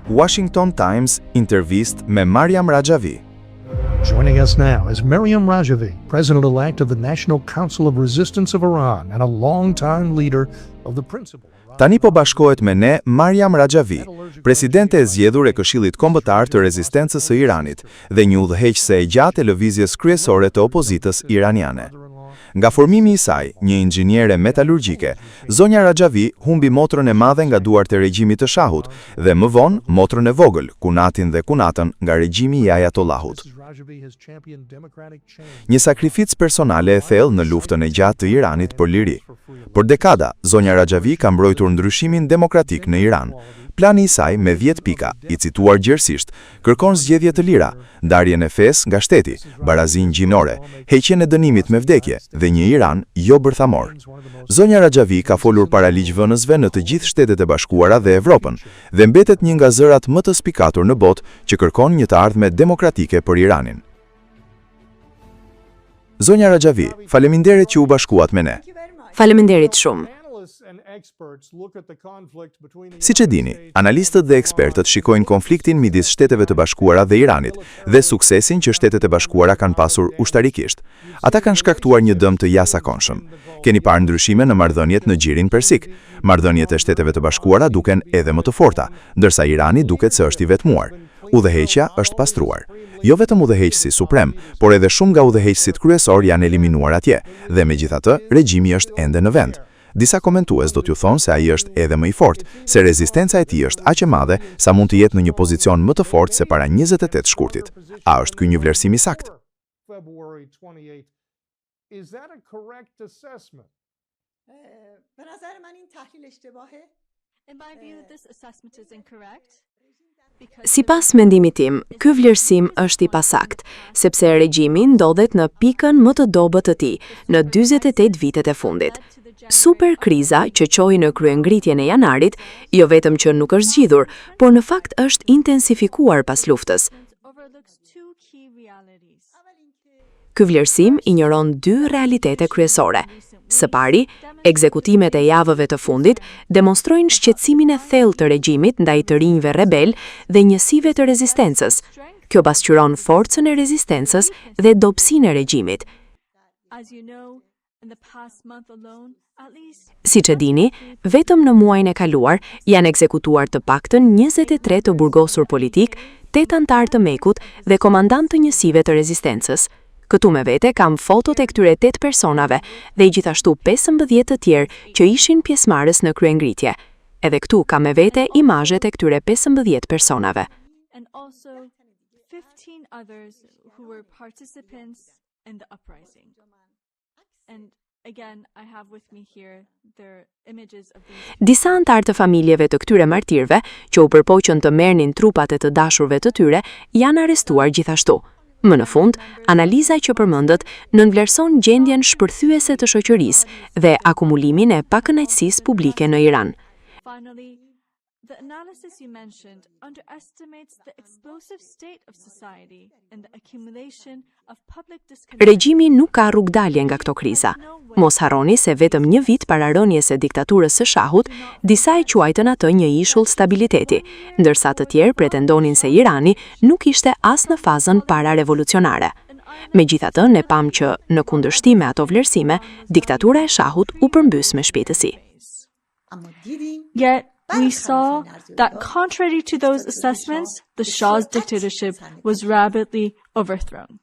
Washington Times intervistë me Maryam Rajavi. Joining us now is Maryam Rajavi, president-elect of the National Council of Resistance of Iran and a longtime leader of the principal. Tani po bashkohet me ne Maryam Rajavi, presidente e zgjedhur e Këshillit Kombëtar të Rezistencës së Iranit dhe një udhëheqëse e gjatë e lëvizjes kryesore të opozitës iraniane. Nga formimi i saj, një inxhiniere metalurgjike, zonja Rajavi humbi motrën e madhe nga duart e regjimit të Shahut dhe më vonë motrën e vogël, kunatin dhe kunatën nga regjimi i Ajatollahut. Një sakrificë personale e thellë në luftën e gjatë të Iranit për liri. Për dekada, zonja Rajavi ka mbrojtur ndryshimin demokratik në Iran. Plani i saj me 10 pika, i cituar gjerësisht, kërkon zgjedhje të lira, ndarjen e fesë nga shteti, barazinë gjinore, heqjen e dënimit me vdekje dhe një Iran jo bërthamor. Zonja Rajavi ka folur para ligjvënësve në të gjithë Shtetet e Bashkuara dhe Evropën dhe mbetet një nga zërat më të spikatur në botë që kërkon një të ardhme demokratike për Iranin. Zonja Rajavi, faleminderit që u bashkuat me ne. Faleminderit shumë. Siç e dini, analistët dhe ekspertët shikojnë konfliktin midis Shteteve të Bashkuara dhe Iranit dhe suksesin që Shtetet e Bashkuara kanë pasur ushtarikisht. Ata kanë shkaktuar një dëm të jashtëzakonshëm. Keni parë ndryshime në marrëdhëniet në Gjirin Persik. Marrëdhëniet e Shteteve të Bashkuara duken edhe më të forta, ndërsa Irani duket se është i vetmuar. Udhëheqja është pastruar. Jo vetëm udhëheqësi suprem, por edhe shumë nga udhëheqësit kryesorë janë eliminuar atje, dhe megjithatë, regjimi është ende në vend. Disa komentues do t'ju thonë se ai është edhe më i fortë, se rezistenca e tij është aq e madhe sa mund të jetë në një pozicion më të fortë se para 28 shkurtit. A është ky një vlerësim i saktë? Is that a correct assessment? به نظر من این تحلیل اشتباهه In my view, this assessment is incorrect. Sipas mendimit tim, ky vlerësim është i pasaktë, sepse regjimi ndodhet në pikën më të dobët të tij në 48 vitet e fundit. Super kriza që çoi në kryengritjen e janarit, jo vetëm që nuk është zgjidhur, por në fakt është intensifikuar pas luftës. Overlooks two key realities. Ky vlerësim injoron dy realitete kryesore. Së pari, ekzekutimet e javëve të fundit demonstrojnë shqetësimin e thellë të regjimit ndaj të rinjve rebel dhe njësive të rezistencës. Kjo pasqyron forcën e rezistencës dhe dobësinë e regjimit. As you know, in the past month alone, at least Siç e dini, vetëm në muajin e kaluar janë ekzekutuar të paktën 23 të burgosur politik, 8 anëtarë të MEK-ut dhe komandant të njësive të rezistencës. Këtu me vete kam fotot e këtyre 8 personave dhe gjithashtu 15 të tjerë që ishin pjesëmarrës në kryengritje. Edhe këtu kam me vete imazhet e këtyre 15 personave. and also 15 others who were participants in the uprising. And again, I have with me here their images of these Disa anëtarë të familjeve të këtyre martirëve, që u përpoqën të merrnin trupat e të dashurve të tyre, janë arrestuar gjithashtu. Më në fund, analiza që përmendët nënvlerëson gjendjen shpërthyese të shoqërisë dhe akumulimin e pakënaqësisë publike në Iran. Finally, the analysis you mentioned underestimates the explosive state of society and the accumulation of public discontent. Regjimi nuk ka rrugdalje nga këto kriza. Mos harroni se vetëm një vit para rënies së diktaturës së Shahut, disa e quajtën atë një ishull stabiliteti, ndërsa të tjerë pretendonin se Irani nuk ishte as në fazën para-revolucionare. Megjithatë, ne pam që, në kundërshtim me ato vlerësime, diktatura e Shahut u përmbys me shpejtësi. اما دیدیم Yet, we saw that contrary to those assessments, the Shah's dictatorship was rapidly overthrown.